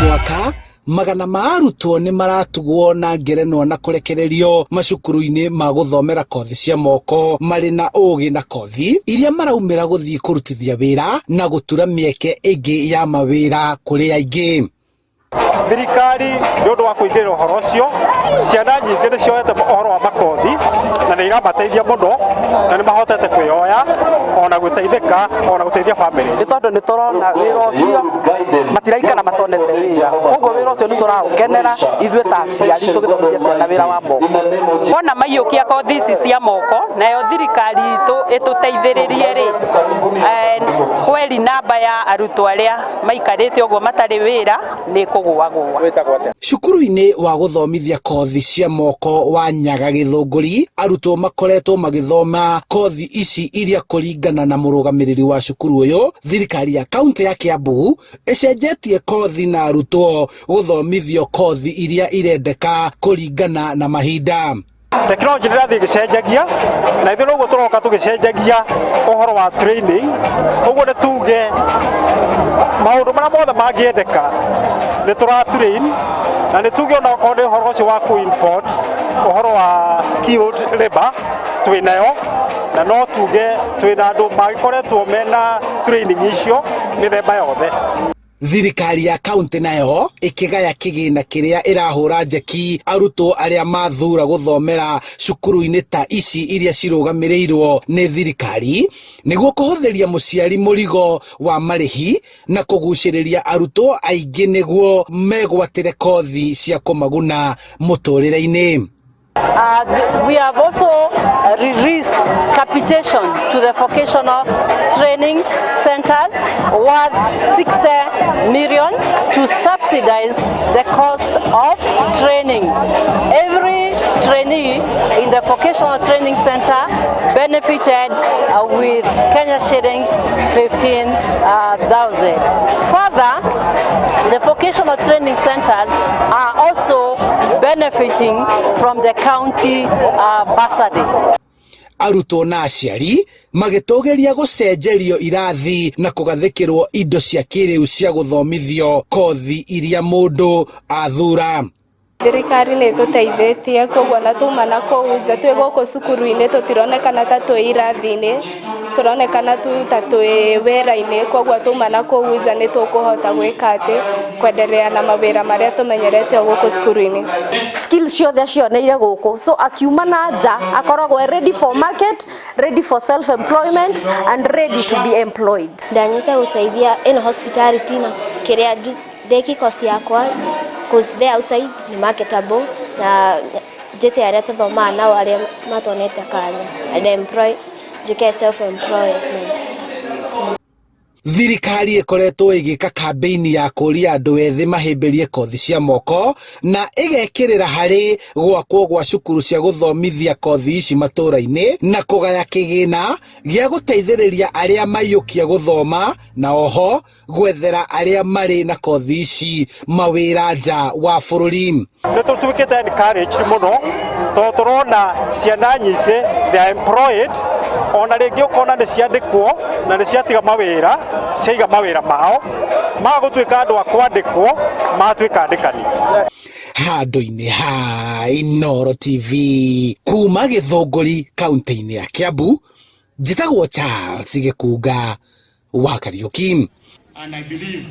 Mwaka magana ma arutwo nĩ maratugwo na ngerenwa na kũrekererio macukuru-inĩ ma gũthomera kothi cia moko marĩ na ũgĩ na kothi iria maraumĩra gũthiĩ kũrutithia wĩra na gũtura mĩeke ĩngĩ ya mawĩra kũrĩ aingĩ. Thirikari nĩ ũndũ wa kũingĩrĩra ũhoro ũcio, ciana nyingĩ nĩ cioete ũhoro wa makothi na nĩ iramateithia mũno na nĩ mahotete kwĩyoya ona gũteithĩka ona gũteithia bamĩrĩ. Nĩ tondũ nĩ tũrona wĩra ũcio matiraikara matonete wĩra, koguo wĩra ũcio nĩ tũraũkenera ithuĩ ta aciari tũgĩthomithia ciana wĩra wa moko. Wona maiyũkia kothi ici cia moko, nayo thirikari itũ ĩtũteithĩrĩrie rĩ, kweri namba ya arutwo arĩa maikarĩte ũguo matarĩ wĩra nĩ kũgũagũa. Cukuru-inĩ wa gũthomithia kothi cia moko wa Nyaga Gĩthũngũri, arutwo makoretwo magĩthoma kothi ici iria kũringana na mũrũgamĩrĩri wa cukuru ũyũ, thirikari ya kaunti ya Kiambu ĩcenjetie kothi na arutwo gũthomithio kothi iria irendeka kũringana na mahinda. Tekinoronjĩ nĩ ĩrathiĩ ĩgĩcenjagia na ithuĩ noguo tũroka tũgĩcenjagia ũhoro wa training. Ũguo nĩ tuge maũndũ marĩa mothe mangĩendeka nĩ tũra train, na nĩ tuge ona okorwo nĩ ũhoro ũcio wa kũ import ũhoro wa skilled labor twĩ nayo, na no tuge twĩna andũ magĩkoretwo mena training icio mĩthemba yothe. Thirikari ya kaunti nayo ĩkĩgaya kĩgĩna kĩrĩa ĩrahũra njeki arutwo arĩa mathura gũthomera cukuru-inĩ ta ici iria cirũgamĩrĩirwo nĩ thirikari nĩguo kũhũthĩria mũciari mũrigo wa marĩhi na kũgucĩrĩria arutwo aingĩ nĩguo megwatĩre kothi cia kũmaguna mũtũrĩre-inĩ. We have also released capitation to the vocational training centers worth 60 million to subsidize the cost of training. Every trainee in the vocational training center benefited with Kenya shillings 15,000. Further, the vocational training centers are also benefiting from the county bursary. Arutwo na aciari magĩtũgĩria gũcenjerio irathi na kũgathĩkĩrwo indo cia kĩrĩu cia gũthomithio kothi iria mũndũ athura. Thirikari nĩ ĩtũteithĩtie, koguo na tuma na kũu nja twĩ gũkũ cukuru-inĩ tũtironekana ta twĩ irathi-inĩ, tũronekana tu ta twĩ wĩra-inĩ, koguo tuma na kũu nja nĩ tũkũhota gwĩka atĩ kwenderea na mawĩra marĩa tũmenyerete o gũkũ cukuru-inĩ. Skills ciothe acioneire gũkũ, so akiuma na nja akoragwo ready for market, ready for self employment and ready to be employed. Ndanyite gũteithia ĩno hospitality na kĩrĩa ndĩki course yakwa, cause there outside nĩ marketable, na njĩte arĩa tũthomaga nao arĩa matonete kanya and employ, njĩke self employment. Thirikari ĩkoretwo ĩgĩka kambĩini ya kũria andũ ethĩ mahĩmbĩrie kothi cia moko na ĩgekĩrĩra harĩ gwakwo gwa cukuru cia gũthomithia kothi ici matũra-inĩ na kũgaya kĩgĩna gĩa gũteithĩrĩria arĩa maiyũkia gũthoma na oho gwethera arĩa marĩ na kothi ici mawĩra nja wa bũrũri. Nĩ tũtuĩkĩte encouraged mũno tondũ tũrona ciana nyingĩ they are employed, ona rĩngĩ ũkona nĩ ciandĩkwo na nĩ ciatiga mawĩra, ciaiga mawĩra mao, maga gũtuĩka andũ a kwandĩkwo, magatuĩka andĩkani. Handũ-inĩ ha Inooro TV kuma Gĩthũngũri kaunti-inĩ ya Kiambu, njĩtagwo Charles Gĩkunga wa Kariũki. And I believe